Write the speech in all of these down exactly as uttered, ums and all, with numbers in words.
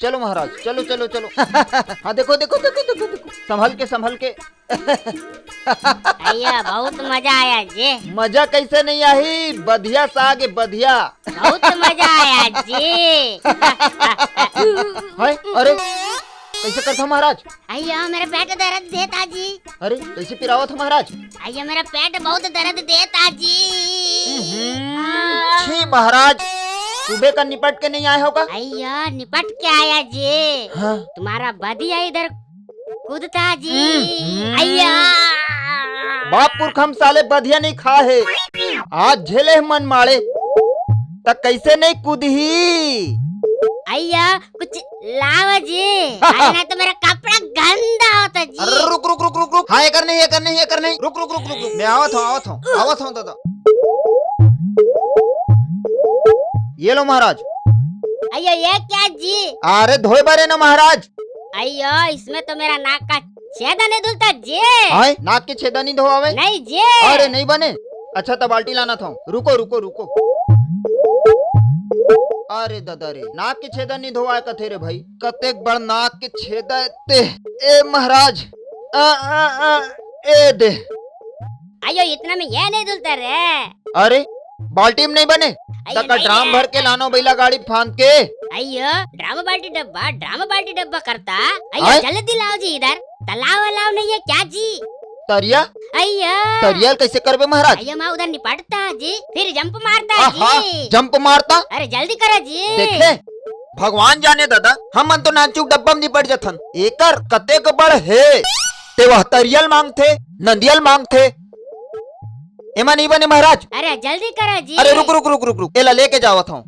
चलो महाराज, चलो, चलो, चलो। हाँ, देखो, देखो, देखो, देखो, देखो, संभल के, संभल के। भैया, बहुत मजा आया जी। मजा कैसे नहीं आही? बधिया साग ए, बधिया। बहुत मजा आया जी। हाय, अरे, कैसे करता महाराज? अयो, मेरा पेट दर्द देता जी। अरे, कैसे पिरावत हो महाराज? अयो, मेरा पेट बहुत दर्द देता जी। हम्म, छी महाराज, सुबह का निपट के नहीं आए हो का? अयो, निपट के आया जी। हाँ। तुम्हारा बधिया इधर कूदता जी। हम्म। अयो। बाप पुरख हम साले बधिया नहीं खा हे, आज झेले हे मन माड़े, त कैसे नहीं कूदही? अयो, कुछ लाओ जी। अरे नहीं तो मेरा कपड़ा गंदा होता जी। अरे रुक, रुक, रुक, रुक, रुक। हाँ, एकर नहीं, एकर नहीं, एकर नहीं। रुक, रुक, रुक, रुक, रुक। मैं आवत हूँ, आवत हूँ, आवत हूँ दादा। ये लो महाराज। अयो, ये क्या जी? अरे धोए बरे ना महाराज। अयो, इसमें तो मेरा नाक का छेदा नहीं धुलता जी। हाय, नाक के छेदा नहीं धोआवे? नहीं जी। अरे नहीं बने। अच्छा, त बाल्टी लाना था। रुको, रुको, रुको। अरे दादा रे, नाक के छेदा नहीं धोआए कथे रे भाई। कतेक बड़ नाक के छेदा ते। ए महाराज, आ, आ, आ, ए दे। अयो, इतना में ये नहीं धुलता रे। अरे, बाल्टी में नहीं बने? अयो, तका नहीं ड्राम रे। भर के लानो बैला गाड़ी फांद के। अयो, ड्राम बाल्टी डब्बा, ड्राम बाल्टी डब्बा करता। अयो, आय? जल्दी लाओ जी इधर। तालाब वालाब नहीं है क्या जी? तरिया? अयो। तरिया ल कैसे करबे महाराज? अयो, मैं उधर निपटता जी, फिर जंप मारता आहा, जी। जंप मारता? अरे, जल्दी करो जी। देखे, भगवान जाने दादा, हमन तो नानचुक डब्बा में निपट जथन। एकर कतेक बड़ हे, ते वह तरिया ल मांगथे, नंदिया ल मांगथे। एमा नहीं बने महाराज। अरे जल्दी करो जी। अरे रुक, रुक, रुक, रुक, रुक, एला लेके जावत हूँ।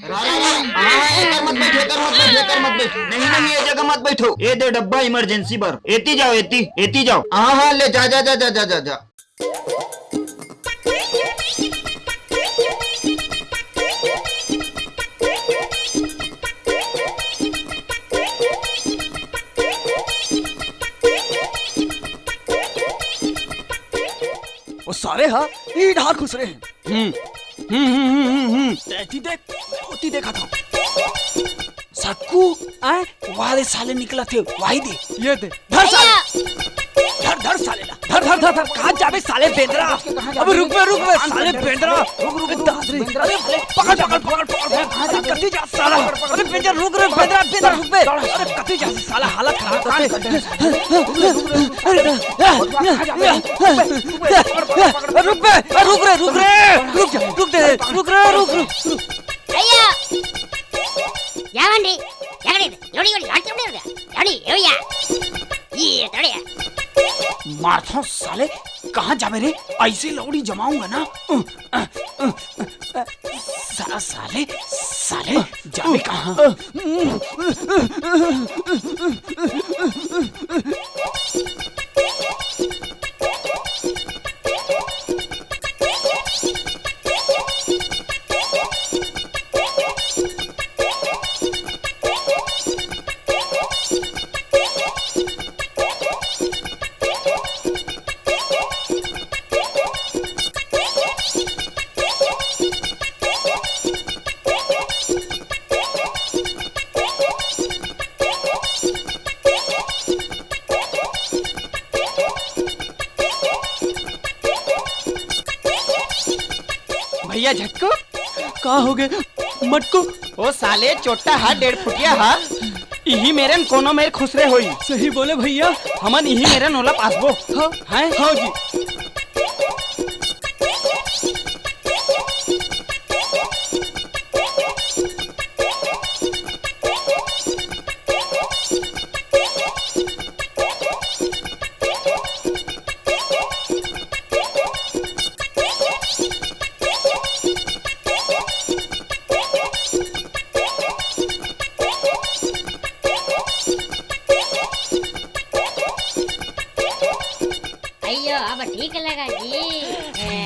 हाँ, एकर मत बैठ, एकर मत बैठ, एकर मत बैठ। नहीं, नहीं, ये जगह मत बैठो। ये दे डब्बा इमरजेंसी बर। एती जाओ, एती, एती जाओ। हाँ, हाँ, ले जा, जा, जा। ओ सारे हा, ई ढार खुसरे हे। हम्म। हम्म, हम्म, हम्म, हम्म, हम्म। तेती देख, ओती देखा था। सक्कू, आय, वाले साले निकला थे, वाही दे। ये दे। धर साले। धर, धर साले ला। धर, धर, धर, धर। कहाँ जाबे साले बेंदरा? अबे रुक बे, रुक बे, साले बेंदरा। रुक, रुक, रुक, दादरी। बेंदरा। अरे, पकड़, पकड़, पकड़, पकड़। अरे, कति जा साला। अरे, बेंदरा, रुक रे, बेंदरा, बेंदरा, रुक बे। अरे, कति जा साला, हालत खराब कर दे। अरे, रुक बे, रुक रे, रुक रे। रुक जा, रुक दे, रुक रे, रुक, रुक। भैया। या बंडी, या बंडी, लोड़ी, लोड़ी, लोड़ी, लोड़ी, लोड़ी, लोड़ी, भैया। ये तड़े। मारथो साले, कहाँ जाबे रे? ऐसे लौड़ी जमाऊंगा ना। सा-, साले, साले, जाबे कहाँ? भैया झटको, का हो गए मटको? ओ साले, चोट्टा हा, डेढ़ फुटिया हा, इही मेरन कोनो मेर खुसरे होई। सही बोले भैया। हमन इही मेरन ओला पासबो। हाँ। हैं? हाँ जी। अइयो, अब ठीक लगा जी। अइयो,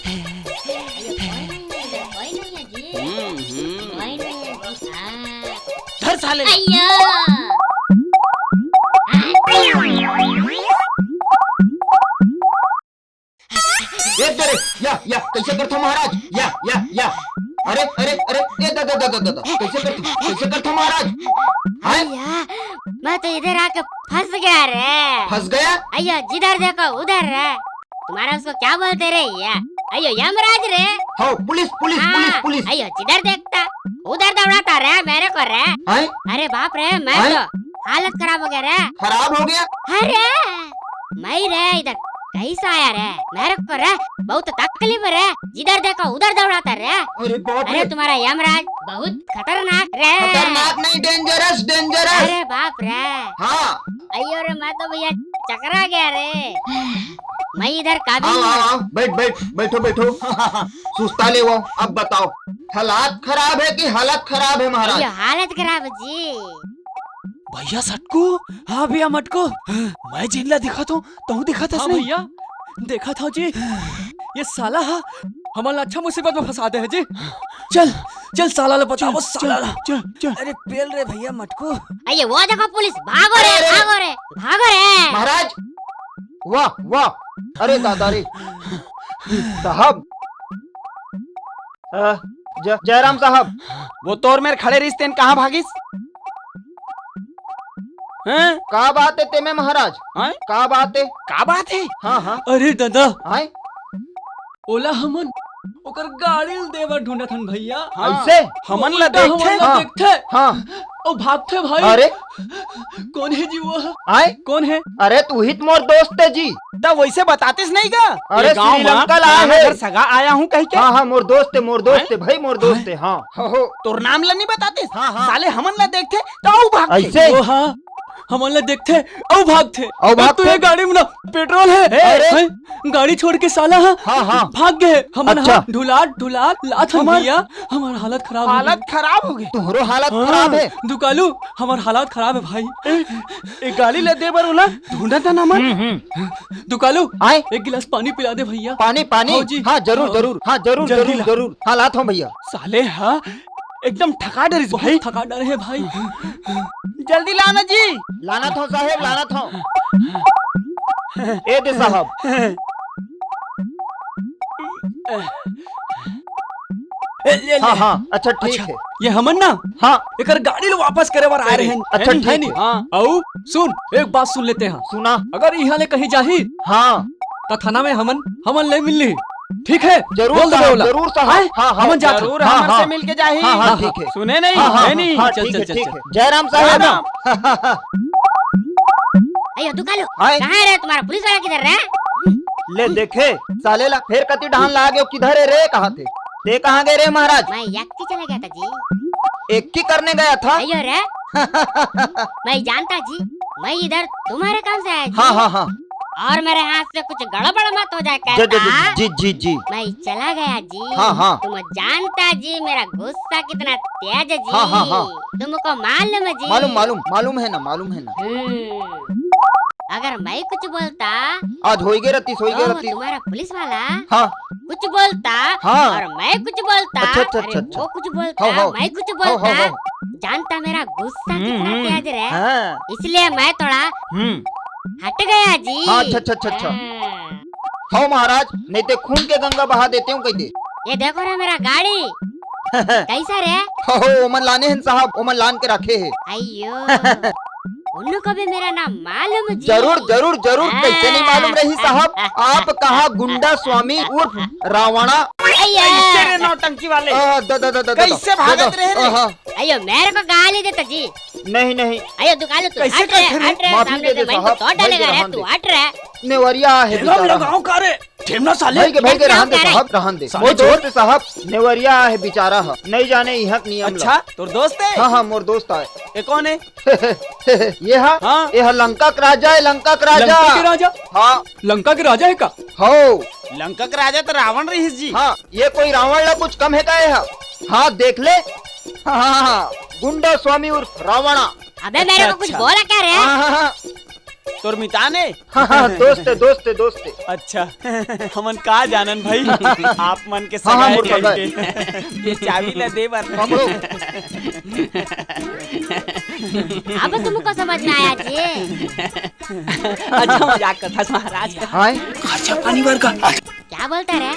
कोई नहीं है इधर, कोई नहीं है जी। हम्म, हम्म। कोई नहीं है जी। हाँ। धर साले। अइयो। कैसे करथो महाराज? या, या, या। अरे, अरे, अरे, ए दादा, दादा, दादा, कैसे करथो, कैसे करथो महाराज? हैं? भैया, मैं तो इधर आके फंस गया रे। फंस गया? अयो, जिधर देखो उधर रे। तुम्हारा उसको क्या बोलते रे? या, अयो, यमराज रे। हो, पुलिस, पुलिस, हाँ, पुलिस, पुलिस। अयो, जिधर देखता उधर दौड़ाता रे मेरे को रे। हैं? अरे बाप रे, मैं हैं? तो हालत खराब हो गया रे। खराब हो गया? अरे, मैं रे इधर कैसा आया रे? मेरे को रे बहुत तकलीफ रे, जिधर देखो उधर दौड़ाता रे। अरे बाप अरे रे। तुम्हारा यमराज बहुत खतरनाक रे। खतरनाक नहीं, डेंजरस, डेंजरस। अरे बाप रे। हाँ। अयो रे, मैं तो भैया चकरा गया रे। मैं इधर काबिल आओ, नहीं आओ, हूँ। आओ, बैठ, बैठ, बैठो, बैठो। सुस्ता ले वो, अब बताओ, हालात खराब है कि हालत खराब है महाराज? अयो, हालत खराब है जी। भैया सटकू, हाँ भैया मटकू, मैं जिनला दिखत हूँ, तहूँ दिखत हस हाँ नहीं? भैया, देखत हव जी, ये साला हा हमन ला अच्छा मुसीबत में फंसा दे है जी। चल, चल साला ला बताओ, चल, साला ला। चल, चल। अरे पेल रे भैया मटकू। अरे वो देखो पुलिस, भागो रे, अरे, अरे। भागो रे, भागो रे। महाराज, वाह, वाह, अरे दादा रे, साहब, अ, ज-, जयराम साहब, वो तोर मेर खड़े रहिस तेन कहाँ भागिस? हैं? का बात है तेमे महाराज? हैं? का बात है? का बात है? हाँ, हाँ। अरे दादा, हैं? ओला हमन ओकर गाड़ी ल देबर ढूंढत हन भैया। हाँ। ऐसे? हमन ला उल्टा हमन देखथे? ला हाँ। देखथे। हाँ। अउ भागथे भाई। अरे? कोन हे जी वो? आय? कोन हे? अरे तू ही त मोर दोस्त है जी। त वैसे बतातिस नहीं का? अरे ये गांव श्रीलंका मा ला फलाना है। घर सगा आया हूँ कह के। हाँ, हाँ, मोर दोस्त है, मोर दोस्त हैं? है भाई, मोर दोस्त हैं? है, हाँ। हो, हो। तोर नाम ला नहीं बतातिस? हाँ, हाँ। साले हमन ला देखथे त अउ भागथे। ऐसे? ओ हाँ, हमन ला देखथे अउ भागथे। अउ अरे भागथे? तू ये गाड़ी में ना पेट्रोल है। अरे? हैं? गाड़ी छोड़ के साला हा हाँ, हाँ। भाग गए। हमन अच्छा। हा ढुलात ढुलात लात हन हमर भैया, हमर हालत खराब हो हालत गई। खराब हो गई। तुम्हरो हालत हाँ, खराब है। दुकालू, हमर हालत खराब है भाई। ए, ए गाड़ी ले दे बर ओला ढूंढत हन हमन। हम्म, हम्म। दुकालू, आय? एक गिलास पानी पिला दे भैया। पानी, पानी? हाँ जी। हाँ, जरूर, हाँ। जरूर। हाँ, जरूर, जल्दी जरूर, ला। जरूर। हाँ, लात हूँ भैया। साले हा एकदम ठका डरिस बहुत भाई। ठका डरे है भाई। जल्दी लाना जी। लाना था साहेब, लाना था। ए दे साहब। ए, ले, ले। हाँ, हाँ, अच्छा, ठीक अच्छा, है। ये हमन ना, हाँ। एकर गाड़ी ल वापस करे बर आए अरे, रहेन, अच्छा, है नी, ठीक है नी? है। हाँ। अउ सुन, एक बात सुन लेते हैं। सुना। अगर इहाँ ले कहीं जाही, हाँ। त थाना में हमन, हमन ले मिलही। ठीक है? जरूर बोल दे साहब, ओला। जरूर साहब। हैं? हाँ, हाँ, हमन जात हन। जरूर हाँ, हमर हाँ। से मिल के जाही। हाँ, हाँ, हाँ, ठीक है। सुने नहीं, हाँ, हाँ, है नहीं? हाँ, चल, ठीक चल, है, चल, ठीक चल। है। जयराम साहब। जयराम। अयो, दुकालू, हैं? कहाँ है रे तुम्हारा पुलिस वाला, किधर रे? ले देखे, साले ला फेर कति डहान ला गयो, किधर है रे, कहाँ थे? ते कहाँ गए रे महाराज? मैं यक्की चला गया था जी। एक ही करने गया था? अयो रे। मैं जानता जी, मैं इधर तुम्हारे काम से आया जी। हाँ, हाँ, हाँ। और मेरे हाथ से कुछ गड़बड़ मत हो जाए जी, जी, कहता। जी, जी, जी। मैं चला गया जी। हाँ, हाँ। तुम जानता जी मेरा गुस्सा कितना तेज है जी। हाँ, हाँ, हाँ। तुमको मालूम है जी। मालूम, मालूम, मालूम है ना, मालूम है ना। हम्म। अगर मैं कुछ बोलता आज होई गे रतिस, होई गे तो वो रतिस। तुम्हारा पुलिस वाला हाँ। कुछ बोलता हाँ। और मैं कुछ बोलता, अच्छा, अच्छा, अरे अच्छा, अच्छा। वो कुछ बोलता, हाँ, हाँ। मैं कुछ हाँ, हाँ, बोलता, हाँ। जानता मेरा गुस्सा हम्म, कितना हम्म। तेज रे। हाँ। इसलिए मैं थोड़ा हम्म। हट गया जी। हाँ, अच्छा, अच्छा, अच्छा, अच्छा। हाँ। हाँ महाराज, नहीं ते खून के गंगा बहा देते हूँ कह दे। ये देखो रे मेरा गाड़ी। कैसा रे? हो, ओमन लाने हन साहब, ओमन लान के रखे हे। अयो, उनको भी मेरा नाम मालूम जी। जरूर, जरूर, जरूर, हाँ। कैसे नहीं मालूम रही साहब? आप कहा गुंडा स्वामी उर्फ रावणा। अयो। कैसे रे नौटंकी वाले? आ, the, the, the, the, the, कैसे द, भागत द, रहे रे? आहा। अयो, मेरे को गाली देता जी। नहीं, नहीं। अयो, दुकालू तू कैसे हट रे, कैसे रे? हट रे, माफी सामने दे से दे मैं साहब, तो डालेगा रे, तू हट रे। नेवरिया है ठेला बेचारा। लगाओ का रे? ठेमना साले। भाई के, भाई के, क्या रहन दे कह रहे? साहब, रहन दे। साले मोर चोर। दोस्त साहब, नेवरिया है बेचारा ह, नहीं जाने इहाँ के नियम ला। अच्छा, तोर दोस्त है? हाँ, हाँ, मोर दोस्त आय। ये कौन है? ये हा? हाँ। ये हा लंका के राजा है, लंका के राजा। लंका के राजा? हाँ। लंका के राजा है का? हो। लंका के राजा तो रावण रहीस जी। हाँ, ये कोई रावण ला कुछ कम है का ये हा? हाँ, देख ले। हाँ, हाँ, हाँ, गुंडा स्वामी उर्फ रावणा। अबे, मेरे अच्छा, को कुछ अच्छा। बोला क्या रे? हाँ, हाँ, हाँ। तोर मितान हे? हाँ, हाँ, दोस्त हे, दोस्त हे, दोस्त हे। अच्छा, हमन का जानन भाई, आप मन के हाँ, हाँ, सगा हे मोर सगा हे। कहिके। ये चाबी ला दे बर। पकड़ो। अब तुमको समझ में आया जी? अच्छा, मजाक करथस महाराज। हाँ। खर्चा पानी बर का। क्या बोलता रे?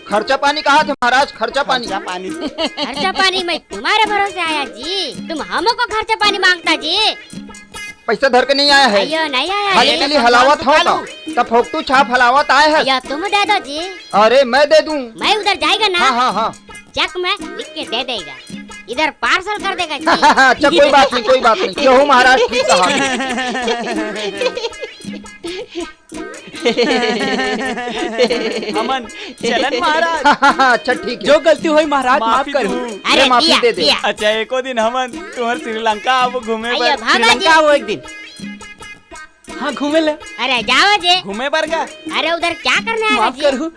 खर्चा पानी कहा थे महाराज, खर्चा पानी। खर्चा पानी। खर्चा पानी मैं तुम्हारे भरोसे आया जी, तुम हमको खर्चा पानी मांगता जी। पैसा धर के नहीं आया है। अयो, नहीं आया खाली है। पीली हलावत हो तो, तब फोकटू छाप हलावत आए है। अयो, तुम दे दो जी। अरे मैं दे दूं। मैं उधर जाएगा ना, हाँ हाँ हाँ। चेक में लिख के दे देगा, इधर पार्सल कर देगा जी। अच्छा कोई बात नहीं, कोई बात नहीं, यहू महाराज ठीक कहा। हमन चलन महाराज। अच्छा ठीक है। जो गलती होई महाराज, माफ माफी करू। दू। अरे, ये माफी पिया, दे दे। पिया। अच्छा, एको दिन हमन तुहर श्रीलंका आबो घूमे अयो, बर। भागा श्रीलंका जी। आबो एक दिन। हाँ, घूमे ले। अरे, जाओ जी। घूमे बर का? अरे, उधर क्या करने आएगा माफ जी? करू,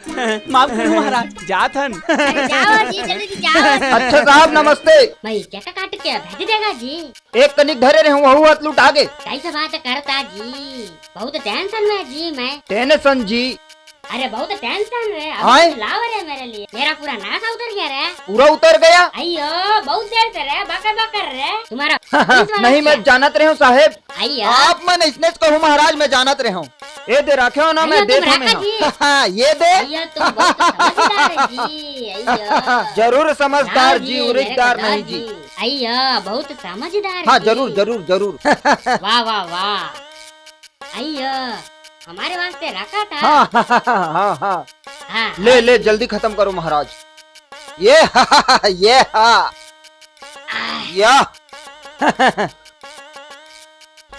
माफ करू महाराज। जात हन। अरे, जाओ जी, जल्दी से जाओ। अच्छा साहब, नमस्ते। मैं क्या काट के भेज देगा जी? एक कनिक धरे रहे हूँ, वहू हाथ लुटा गे। कैसे बात करता जी? बहुत टेंशन में जी मैं। टेंशन जी? अरे बहुत टेंशन रे, अब आए? कुछ लाओ रे मेरे लिए। मेरा पूरा नासा उतर गया रे। पूरा उतर गया? अयो, बहुत देर से रे, बकर बकर रे। तुम्हारा पुलिस वाला नहीं, क्या? मैं जानत रहे हूँ साहेब। अयो। आप मन इसने कहूँ महाराज, मैं जानत रहे हूँ। ए दे राखे हो ना, अयो, मैं तुम देत हूँ मैं राखा जी। हाँ, ये दे। अयो, तुम बहुत समझदार है जी। अयो। जरूर समझदार हाँ जी, जी, मेरे उरिकदार सरदार नहीं जी। जी। अयो, बहुत समझदार हाँ, जी। जरूर, जरूर, जरूर। वाह, वाह, वाह। अयो, हमारे वास्ते रखा था। हाँ, हाँ, हाँ, हाँ। हाँ, ले, हाँ। ले, जल्दी खत्म करो महाराज। ये, ये, हाँ। आह। या।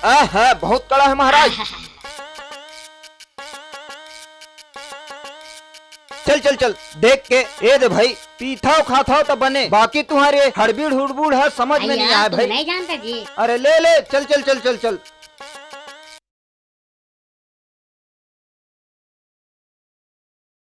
आह, बहुत कड़ा है महाराज। चल, चल, चल, देख के, ए दे भाई, पीथाव खाथाव त बने, बाकी तुम्हारे हड़बीड़ हुड़बूड़ है, समझ में नहीं अयो, आए तुम भाई। नहीं जानता जी। अरे ले, ले, चल, चल, चल, चल, चल।